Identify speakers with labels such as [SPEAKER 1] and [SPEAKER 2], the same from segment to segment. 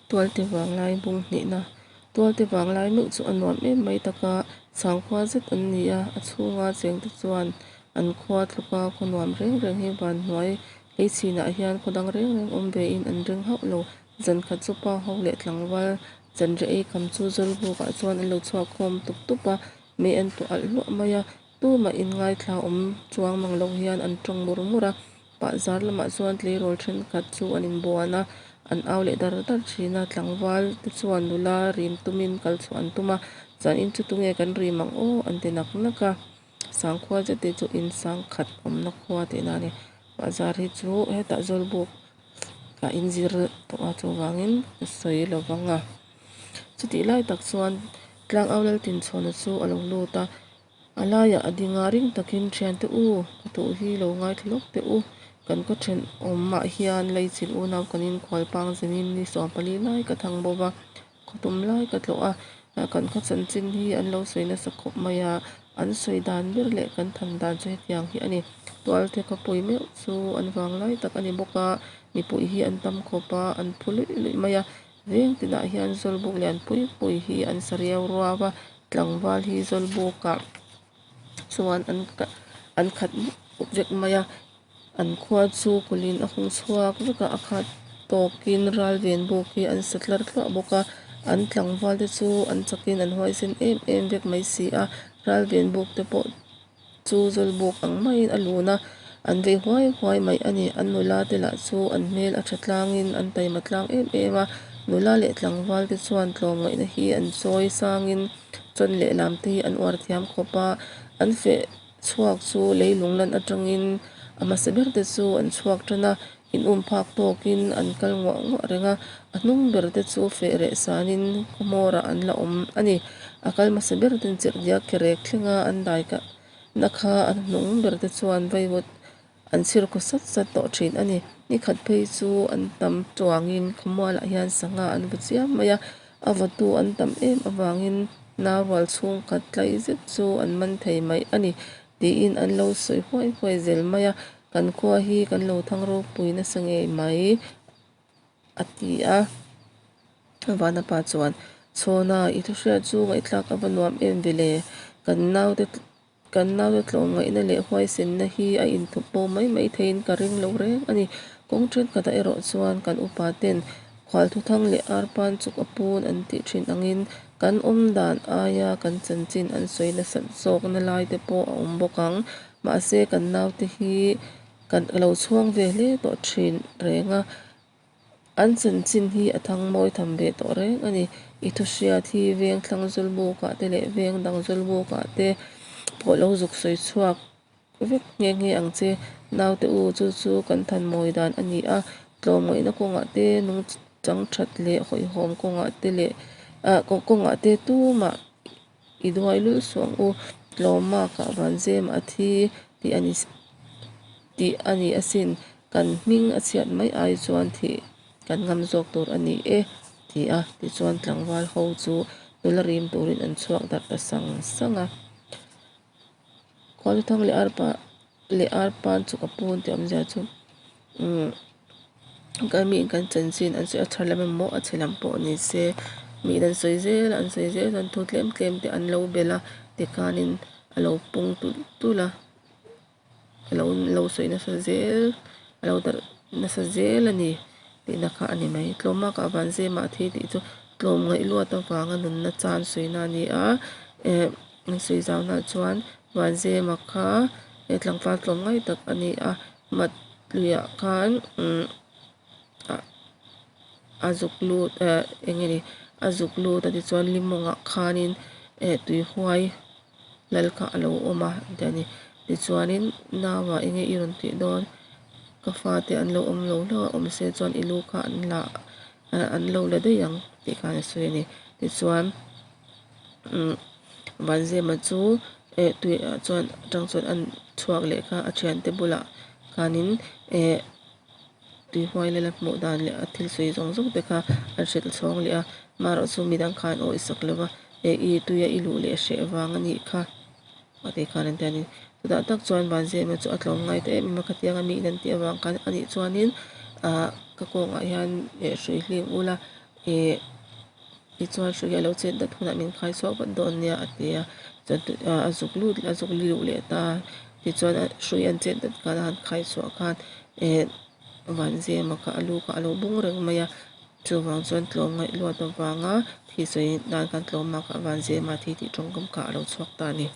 [SPEAKER 1] Tualte vanglai bung hnihna Tualte vanglai meuh chu a nuam em mai tak a, sangkhua zet an ni a, a chhunga chengte chuan an khua tluka khaw nuam reng reng hi van hnuai lei chhinah hian khaw dang reng reng awm ve in an ring hauh lo. Zan khat chu pa ho leh tlangval zanriah ei kham chu Zawlbukah chuan an lo chhuak khawm tup tup a, mei an tuah alh hluah mai a, tumah in ngaithla awm chuang mang lo hian an tawng mur mur a. Pahzar lamah chuan tleirawl thenkhat chu an inbuan a, an au leh dar dar thin a, tlangval te chuan nula rim tumin kal chhuah an tum a, chuan in chu tunge kan rim ang aw an ti nak nak a, sangkhua zet te chu in sangkhat awmna khua tihna a ni. Pahzar hi chu hetah Zawlbuk ah in zir tawh a chuvangin ka sawi lo vang a, chutih lai tak chuan tlangau Laltinchhawna chu a lo lut a. A laiah a ding a, ring takin thiante u, ka duh hi lo ngaithla lawk teh u. Kan khaw thenawmah hian leichil unau kan inkhual pang zinin ni 14 lai ka thang bo va, khaw tum lai ka tlawh a, kan khaw chanchin hi an lo sawi nasa khawp mai a, an sawi dan ber leh kan than dan chu hetiang hi a ni. Tualte khawpui meuh chu an vang lai tak a ni bawk a, mipui hi an tam khawp a, an phu luih luih mai a, Veng tinah hian zawlbuk lian pui pui hi an sa riau ruau a, tlangval hi zawlbukah chuan an an khat mup vek mai a, an khua chu kulhin a hung chhuak vek a, a khat tawkin ral ven buk hi an sa tlar thluah bawk a, an tlangval te chu an chakin an huaisen em em vek mai si a, ral ven buk te pawh chu zawlbuk ang maiin a lun a, an vei huai huai mai a ni. An nula te lah chu an hmel a tha tlangin an taima tlang em em a, nula leh tlangval te chuan tlawmngaihna hi an chawi sangin chawn leh lam te hi an uar thiam khawp a, an feh chhuak chu leilung lan atangin a hmasa ber te chu an chhuak tan a, in um phak tawkin an kal nguah nguah reng a, a hnung ber te chu feh reh sanin khaw hmawrah an la awm a ni. A kal hmasa ber ten chirhdiak ke rek thleng a, an dai kah na kha a hnung ber te chuan vaivut an chhir khaw sat sat tawh thin a ni. Ni khat phei chu an tam chuangin khawmualah hian sangha an vaw chiam mai a, a vawtu an tam em avangin naurual chhungkhat tlai zet chu an man thei mai a ni tiin an lo sawi huai huai zel mai a. Kan khua hi kan lo thang ropui nasa ngei mai a ti a. Vanapa chuan, Chhawna, i thu hriat chu ngaihthlak a va nuam em ve le? Kan naute kan naute tlawmngaihna leh huaisenna hi a inthup bo mai mai theiin ka ring lo reng a ni. Kawng thenkhatah erawh chuan kan upa ten khualthuthang leh arpan chuk a pun an tih thin angin kan awm dan aia kan chanchin an sawi nasat zawkna lai te pawh a awm bawk ang. Mahse kan naute hi kan lo chhuang ve hle tawh thin reng a, an chanchin hi a thang mawi tham ve tawh reng a ni. I thu hriat hi veng thlang zawlbukah te leh veng dang zawlbukah te pawh lo zuk sawi chhuak vek nghe nghe ang che. Naute u chu chu kan than mawi dan a ni a, tlawmngaihna kawngah te nungchang that leh hawihhawm kawngah te leh ah kawngah te tumah I duai lul suh ang u, tlawma kah van zem a thi tih a ni tih a ni asin, kan hming a chhiat mai ai chuan thih kan ngam zawk tur a ni e ti a, tichuan tlangval ho chu nula rim turin an chhuak darh ta sang sang a. Khualuthang leh arpa leh arpan chu ka pun tih awmzia chu umm kan miin kan chanchin an sawi a tha lam emaw a chhe lam pawh ni se miin an sawi zel a an sawi zel chuan thu tlem tlem te an lo belh a tikhanin a lo pung tulh tulh a a lo lo sawi nasa zel a lo darh nasa zel a ni tihna kha a ni mai tlawmah kah van zema a thi tih chu tlawmngaih luat avanga nunna chan sawina a ni a eh. An sawi zauhna chuan Vanzema kha he tlangval tlawm ngai tak a ni a, mat luiah khan umm ah a zuk lut eh eng nge ni a zuk lut a tichuan limawngah khanin eh tuihuai lal kha a lo awm a ti a ni tichuanin nauah eng nge i rawn tih dawn ka fate an lo awm lo hlauh a awm se chuan i lu kha an la an lo la daih ang tih khan a sawi a ni tichuan. Umm Vanzema chu eh tui ah chuan atang chuan an chhuak leh kha a thiante bulah khanin eh tui huai lel a hmuh dan leh a thil sawi zawng zawng te kha an hrilh chhawng leh a marawh chu midang khan an awih sak lo va eh i tuia i luh leh hreh vang a nih kha a tih khan an ti a ni chutah tak chuan Vanzema chu a tlawm ngai ta em em a khatiang a mi in an tih avang khan anih chuanin ah ka kawngah hian eh hrui hlim ula. Ih tichuan hrui hi a lo chet dat hunah min khai chhuak vat dawn nia a ti a chuan a zuk lut a zuk luh leh ta a tichuan hrui an chet dat khan a han khai chhuah khan eh Vanzema kha a lu kha a lo bung reng mai a chuvang chuan tlawmngaih luat avanga thi sawi nan khan tlawmma kha Vanzema thi tih tawngkam kha a lo chhuak ta a ni.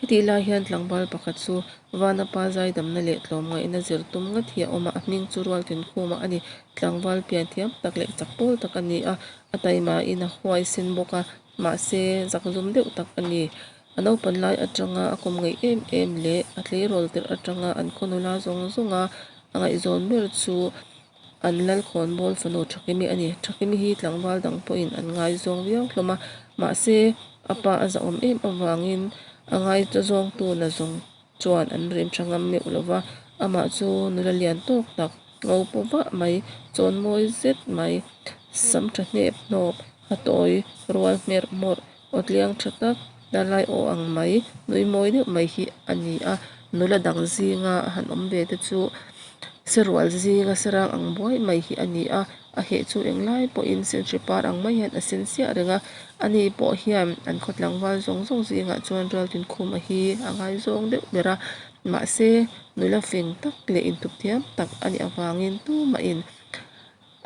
[SPEAKER 1] Hetih lai hian tlangval pakhat chu Vanapa zaidamna leh tlawmngaihna zir tum ngat hi a awm a, a hming chu Rualtinkhuma a ni. Tlangval pian thiam tak leh chak pawl tak a ni a, a taimain a huaisen bawk a, mahse zakzum deuh tak a ni. A naupan lai atanga a kawm ngeih em em leh a tleirawl tirh atanga an khaw nula zawng zawnga a ngaihzawn ber chu An Lalkhawnbawl fanu Thakimi a ni. Thakimi hi tlangval dang pawhin an ngaizawng viau hlawm a, mahse a pa a zahawm em avangin a ngaizawngtu na zawng chuan an rim tha ngam meuh lo va, amah chu nula lian tawk tak, ngo paw vah mai, chawn mawi zet mai, sam tha hnep hnawp, ha tawi rual hmerh hmawrh, aw tliang tha tak, darlai aw ang mai, nui mawi deuh mai hi a ni a, nula dang zinga a han awm ve te chu serual zinga serang ang buai mai hi a ni a, a heh chu englai pawhin senhri par ang mai hian a sen siah reng a, ani pawh hian an khaw tlangval zawng zawng zingah chuan Rualtinkhuma hi a ngaizawng deuh ber a, mahse nula fing tak leh inthup thiam tak a nih avangin tumahin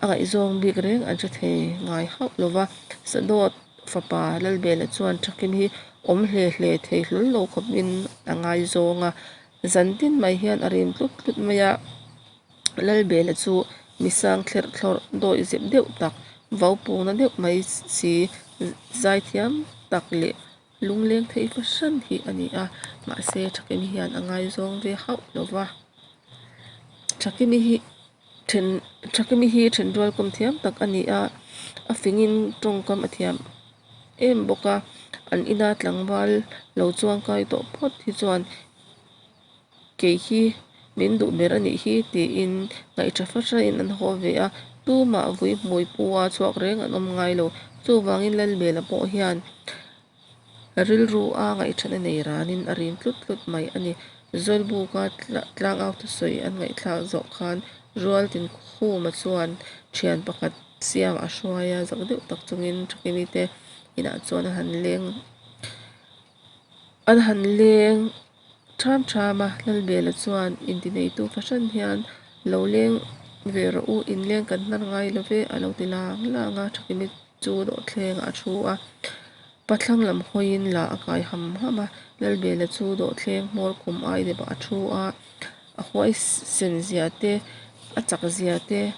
[SPEAKER 1] A ngaihzawng bik reng an hre thei ngai hauh lo va, Sadawt fapa Lalbela chuan Thakim hi awm hle hle thei hlawl lo khawpin a ngaizawng a, zan tin mai hian a rim tlut tlut mai a. Lalbela chu mi sang thlerh thlawrh dawih zep deuh tak, vau pungna deuh mai si zaithiam tak leh lungleng thei fahran hi a ni a, mahse Thakimi hian a ngaizawng ve hauh lo va. Thakimi hi. Then Thakimi hi thenrual kawm thiam tak a ni a, a fingin tawngkam a thiam em bawk a, an ina tlangval lo chuangkai tawh phawt hi chuan kei hi min duh ber a nih hi tiin ngaihṭha fahrain an haw ve a, tumah vui hmui pu a chhuak reng an awm ngai lo, chuvangin Lalbela pawh hian Rilru a ngaihṭhatna nei ranin a rim tlut tlut mai a ni. Zawlbuka tlangau thusawi an ngaihthlak zawh khan Rualtinkhuma chuan ṭhian pakhat siam a hruai a, zak deuh tak chungin Thakimi te inah chuan a han leng an han leng ṭham ṭham a. Lalbela chuan intineitu fahran hian lo leng ve rawh u, inleng kan hnar ngai lo ve a lo ti lang lang a, Thakimi chu dawhthlengah a thu a, pathlang lam hawiin la a kai ham ham a, Lalbela chu dawhthleng hmawr khum ai deuhah a thu a, a huaisen zia te, a chak zia te,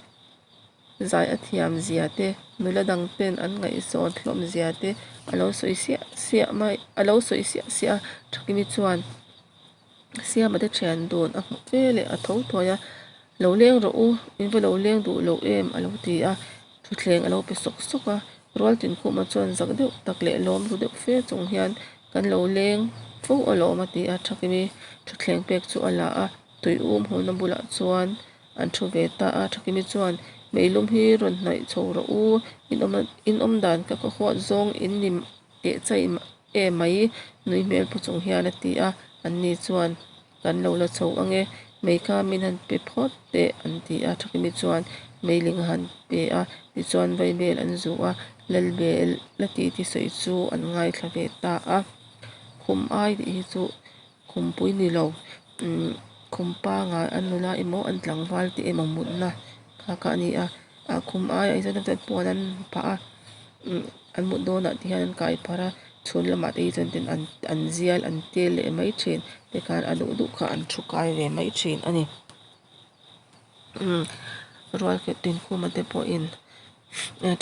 [SPEAKER 1] zai a thiam zia te, nula dang ten an ngaihzawn hlawm zia te a lo sawi siah siah mai, a lo sawi siah siah a, Thakimi chuan Siama te thian dun a hmuh ve leh a tho thuai a, Lo leng rawh u, in va lo leng duh lo em a lo ti a, thutthleng a lo pe sawk sawk a, Rualtinkhuma chuan zak deuh tak leh lawm ru deuh fe chung hian kan lo leng fo alawm a ti a, Thakimi thutthleng pek chu a la a, tui um hawlna bulah chuan an thu ve ta a, Thakimi chuan meilum hi rawn hnaih chho rawh u, in awm in awm dan ka ka huat zawng in ni teh chai e mai nui hmel pu chung hian a ti a, anni chuan kan lo la chho ang e, mei kha min han pe phawt teh an ti a, Thakimi chuan meiling a han pe a, tichuan vaibel an zu a, Lalbel la ti ti sawi chu an ngaithla ve ta a, khum ai tih hi chu khumpui ni lo umm khum pangai an nula emaw an tlangval te emaw mutna kha kha a ni a, ah khum aiah hi chuan puan an phah a umm an mut dawnah te hian an kai pharh a chhun lamah te hi chuan tin an an zial an tel leh mai thin tikhan a duh duh kha an thu kai ve mai thin a ni umm rual khat tinkhuma te pawhin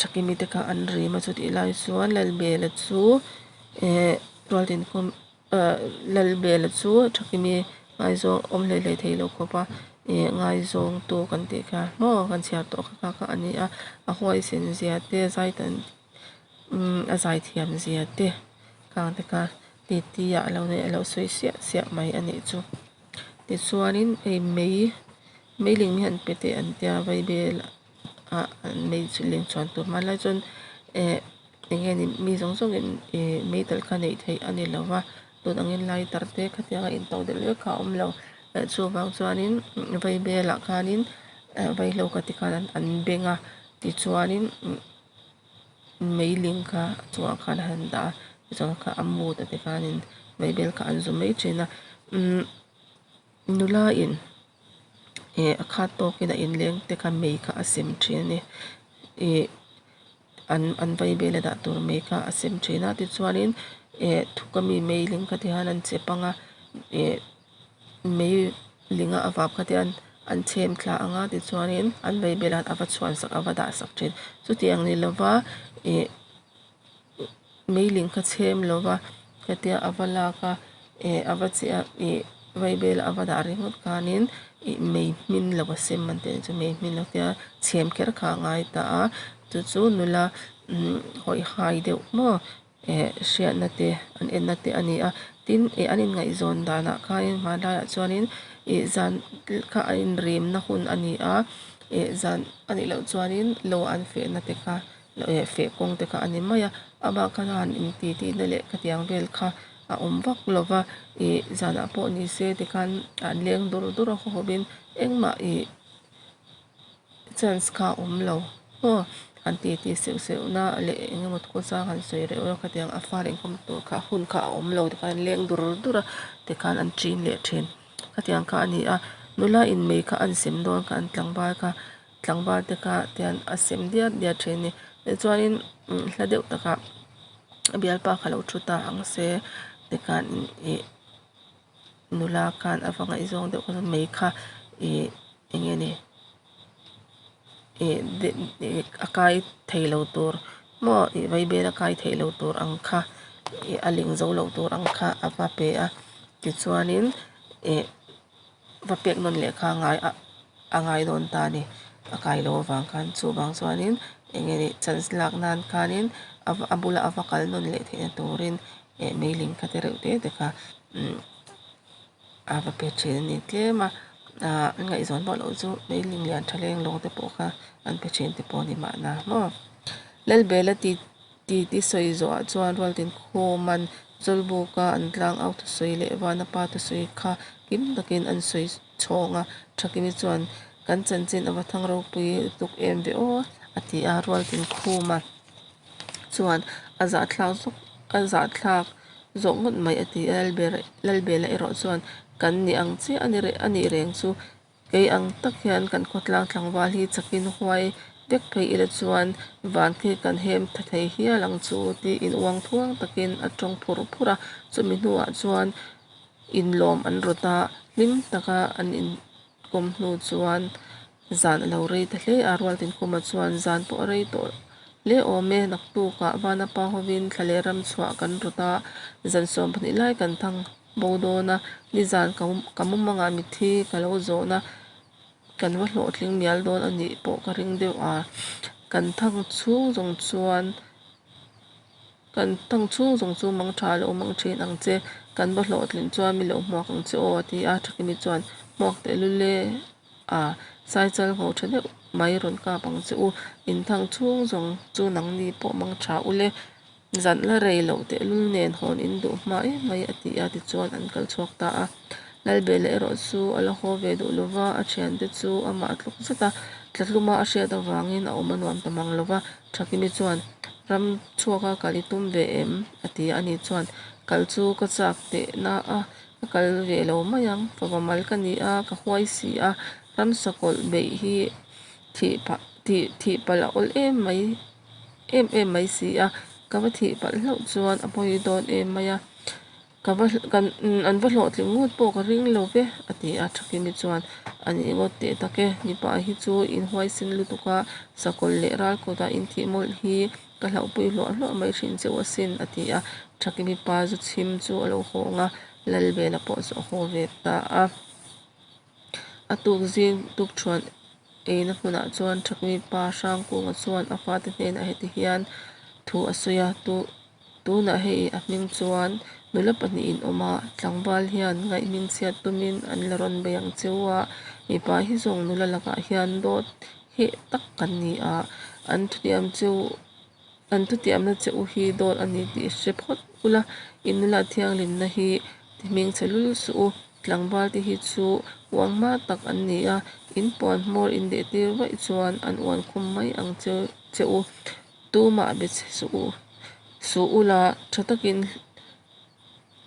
[SPEAKER 1] Thakimi te kha an rim a chutih lai chuan Lalbela chu eh rual tinkhum. Ahh Lalbela chu Thakimi ngaizawng awm hlei hlei thei lo khawp a ih ngaizawng tu kan tih kha maw kan chhiar tawh kha kha kha a ni a a huaisen zia te zaitan umm a zaithiam zia te khang te kha titi ah a lo neih a lo sawi siah siah mai a nih chu tichuanin hei mei meiling hi an pe teh an tia vaibel ah mei chu leng chhuan tur hmanlai chuan eh. Eng nge ni mi zawng zawngin ih meitalh kha neih theih a ni lo va, tun angin lighter te khatianga in to deuh lek kha a awm lo. Chuvang chuanin vaibelah khanin vaihlo kha tikhan an beng a, tichuanin. meiling kha a chungah khan a han dah a tichuan kha a mut a ti khanin vaibel kha an zu mai thin a umm nula in eh a khat tawkin a inleng te kha mei kha a sem thin a ni ih an an vaibel a dah tur mei kha a sem thin a tichuanin eh thuka mi meiling kha ti hian an chep ang a eh mei linga a vap kha te an an chhem thla ang a tichuanin an vaibel ah a va chhuan sak a va dah sak thin chutiang ni lova ih meiling kha chhem lova hetia a va lak a eh a va chiah a ih vaibel a va dah ringawt khanin ih mei hmin lo a sem an tih ang chu mei hmin lo tia chhem kher kha a ngai ta a chu chu nula umm hawihhai deuh maw eh hriatna te an enna te a ni a tin ih an inngaihzawn danah khanin hmanlaiah chuanin ih zan kha a inremna hun a ni a ih zan a nih loh chuanin lo an fehna te kha eh feh kawng te kha a ni mai a amah khan a han inti tihna leh khatiang vel kha a awm vak lo va ih zanah pawh ni se tikhan an leng dur dur a haw hawin engmah ih chance kha a awm lo maw an ti ti seuh seuh na leh eng emaw khawchang han sawi reuh reuh khatiang a far inkhawm tur kha hun kha a awm lo tikhan an leng dur dur a tikhan an chin leh thin khatiang kha a ni a nula in mei kha an sem dawn kha an tlangval kha tlangval te kha tian a sem diat diat thin a ni tichuanin hla deuh takah a bialpa kha lo thu ta ang se tikhan ih nula khan a va ngaihzawng deuh kha mei kha ih eng nge ni ih a kai thei lo tur maw ih vaibel a kai thei lo tur ang kha ih a ling zo lo tur ang kha a va pe a tichuanin ih va pek nawn leh kha a ngai a a ngai dawn ta a ni a kai loh avang khan chuvang chuanin eng nge ni chance lak nan khanin a a bula a va kal nawn leh theihna turin eh meiling kha te reuh te te kha umm a va pe thin a ni tlem a ah an ngaihzawn pawh loh chu meiling lian tha leng lawng te pawh kha an pe thin te pawh a ni mahna maw Lalbela ti ti ti sawi zawhah chuan Rualtin Khawman Zawlbuka an tlang au thusawi leh Vanapa thusawi kha kim takin an sawi chhawng a Thakimi chuan kan chanchin a va thang ropui lutuk em ve aw a ti a Rualtin Khuma chuan a zahthlak zawk a zahthlak zawk ngawt mai a ti a Lalbela erawh chuan kan ni ang chiah a ni reh a nih reng chu kei ang tak hian kan khawtlang tlangval hi chakin huai vek phei ila chuan van khi kan hem tha thei hial ang chu tiin uang thuang takin a tawng phur phur a chumi hnuah chuan inlawm an rawt a hlim taka an inkawm hnu chuan Zan a lo rei ta hle a, Rualtinkhuma chuan zan pawh a rei tawh hle awm e, naktukah Vanapa hovin thla leh ram chhuah kan rawt a, zan 12 lai kan thang bo dawn a, nizan ka mumangah mitthi ka lo zawn a, kan va hlawhtling mial dawn a nih pawh ka ring deuh a, kan thang chhung zawng chuan Kan thang chhung zawng chu mang tha lo mang thin ang che, kan va hlawhtlin chuan mi lo hmuak ang che aw a ti a, Thakimi chuan hmuak teh lul e a, Saichal ngho tha deuh mai rawn kap ang che u, in thang chhung zawng chu nangni pawh mang tha ul e, zan la rei loh teh lul nen hawn in duh hma em mai a ti a tichuan an kal chhuak ta a. Lalbela erawh chu a la haw ve duh lova, a thiante chu amah tluk zet a, tlatluma a hriat avangin a awm a nuam ta mang lova, Thakimi chuan, Ram chhuaka kal i tum ve em? a ti a, ani chuan, Kal chu ka chak teh na a, ka kal ve lo mai ang, fapa mal ka ni a, ka huai si a, ram sakawlh beih hi thih phah thih thih palh a awl em mai em em mai si a, ka va thih palh hlauh chuan a pawi dawn em mai a. Ka va kan an va hlawhtling ngawt pawh ka ring lo ve a ti a Thakimi chuan a nih ngawt teh tak e mipa hi chu in huaisen lutuk a sakawlh leh ral kawtah in thih mawlh hi ka hlauhpui hluah hluah mai thin cheu asin a ti a Thakimi pa zu chhim chu a lo hawng a Lalbela pawh chu a haw ve ta a. A tuk zing tuk thuan eina hmunah chuan Thakimi pa Hrangkunga chuan a fate hnenah heti hian thu a sawi a tu Tunah hei a hming chuan nula pahnihin awm a, tlangval hian ngaihming chhiat tumin an la rawn bei ang cheu a, mipa hi zawng nula lakah hian dawt heh tak kan ni a, an thutiam cheu an thutiamna che u hi dawt a ni tih hre phawt ula, in nula thianghlimna hi ti hming chhe lul suh u, tlangval te hi chu uang hma tak an ni a, in puan hmawr in deh tir vaih chuan an uan khum mai ang che u. Tumah be che suh u, suh ula, tha takin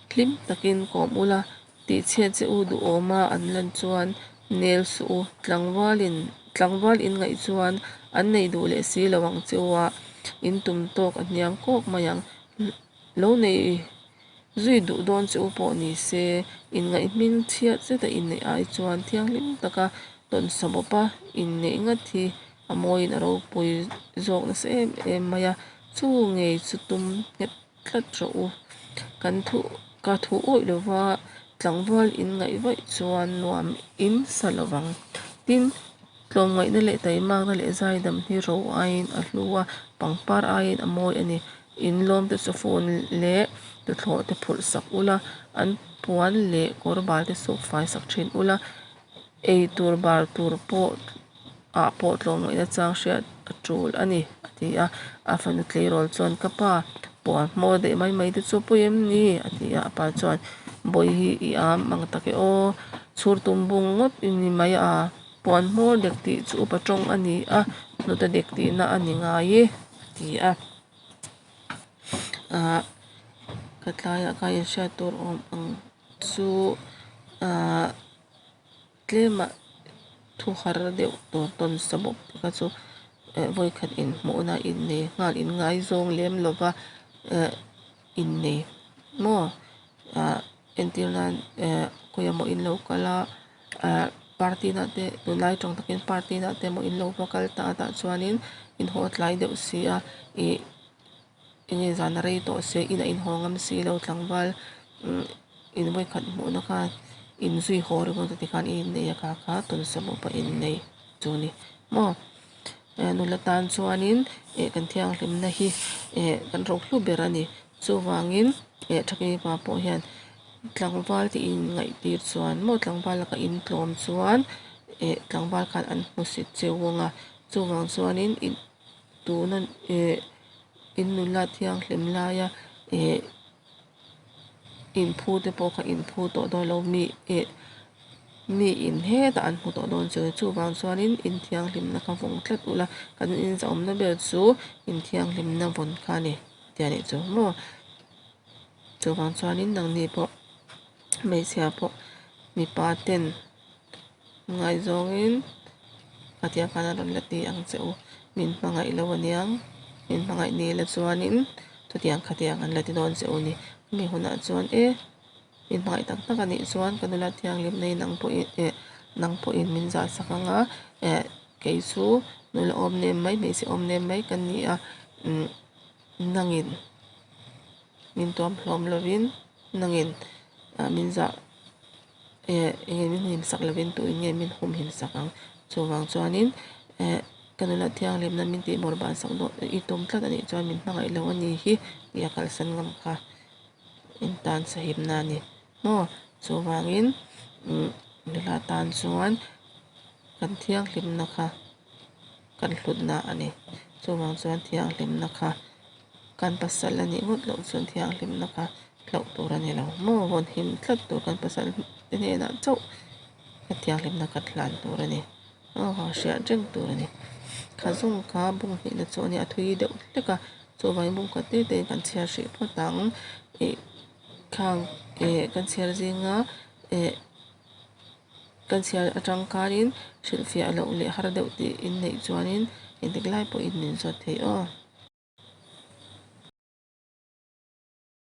[SPEAKER 1] hlim takin kawm ula, tihchhiat che u duhawma an lan chuan nel suh u, tlangvalin tlangval in ngaih chuan an nei duh leh si lo ang che u a, in tum tawk a hniam kawk mai ang. Lo nei zui duh dawn che u pawh ni se, inngaih hming chhiat zeta inneih ai chuan thianghlim taka tawnsa bawpa inneih ngat hi a mawiin a ropui zawk nasa em em mai a, chu ngei chu tum nghet tlat rawh u. Kan thu ka thu awih lova tlangval inngaih vaih chuan nuam in sa lo vang. Tin, tlawmngaihna leh taimakna leh zaidam hi ro aiin a hlu a, pangpar aiin a mawi a ni. Inlawm te chu phone leh tuthlawh te phurh sak ula, an puan leh kawr bal te suk fai sak thin ula, ei tur bar tur pawh ah pawh tlawmngaihna chang hriat a tul a ni, a ti a. A fanu tleirawl chuan, Ka pa, puan hmawr daih mai mai te chu pawi em ni? a ti a. A pa chuan, Bawihi i am ang tak e aw, chhur tum bung ngawt i ni mai a, puan hmawr dek tih chu upa tawng a ni a, hnute dek tihna a ni ngai e, a ti a. Ahh ka tlaiah kha inhriat tur awm ang chu ahh tlema thu har deuh tur tawn sa bawk te kha chu eh vawikhat inhmuhna innei nghal inngaizawng lem lova eh innei maw ah entir nan eh khawi emaw in lo kal a ah party na te tunlai tawng takin party na te emaw in lo va kal ta a tah chuanin in haw tlai deuh si a ih enge zan a rei tawh se inah in haw ngam si lo tlangval umm in vawikhat hmuhna khan inzui haw ringawt a tikhan i innei a kha kha tawnsa bawk a innei chu a ni maw eh nula tan chuanin eh kan thianghlimna hi eh kan rohlu ber a ni chuvangin eh Thakimi pa pawh hian tlangval te inngaihtir chuan maw tlangval laka intlawm chuan eh tlangval khan an hmusit cheu ang a chuvang chuanin in tuna eh in nula thianghlim laia eh inphu te pawh kha inphu tawh dawn lo mi eh mi in hetah an hmu tawh dawn chu chuvang chuanin inthianghlimna kha vawng tlat ula kan inzahawmna ber chu inthianghlimna vawn kha a ni tih a nih chu maw chuvang chuanin nangni pawh hmeichhia pawh mipa ten Ngaizawngin a tia khan a rawn la ti ang che u. Min hmangaih lo aniang, min hmangaih ni la chuanin chutiang khatiang an la ti dawn che u ni. Mi hunah chuan e, min hmangaih tak tak anih chuan ka nula thianghlim nei nang pawhin eh nang pawhin min zah sak ang a, eh kei chu nula awm nem mai hmeichhe awm nem mai ka ni a, umm nangin min tuam hlawm lovin nangin min zah. Eh enge min him sak lovin tuin nge min hum him sak ang chuvang chuanin eh ka nula thianghlimna min tih bawrh ban sak dawn i tum tlat anih chuan min hmangaih lo ani hi tih a kalsan ngam kha in tan sahimna a ni maw chuvangin umm nula tan chuan kan thianghlimna kha kan hlutna a ni chuvang chuan thianghlimna kha kan pasal a nih ngawt loh chuan thianghlimna kha hlauh tur a ni lo maw vawn him tlat tur kan pasal te hnenah chauh ka thianghlimna kan hlan tur a ni aw hriat reng tur a ni kha zawng kha bung hnihna chu a nia a thui deuh hlek a chuvangin bung khat te te in kan chhiar hrih phawt ang ih khang eh kan chhiar zinga eh kan chhiar atang khanin hrilhfiah loh leh har deuh tih in neih chuanin engtik lai pawhin min zawt thei aw.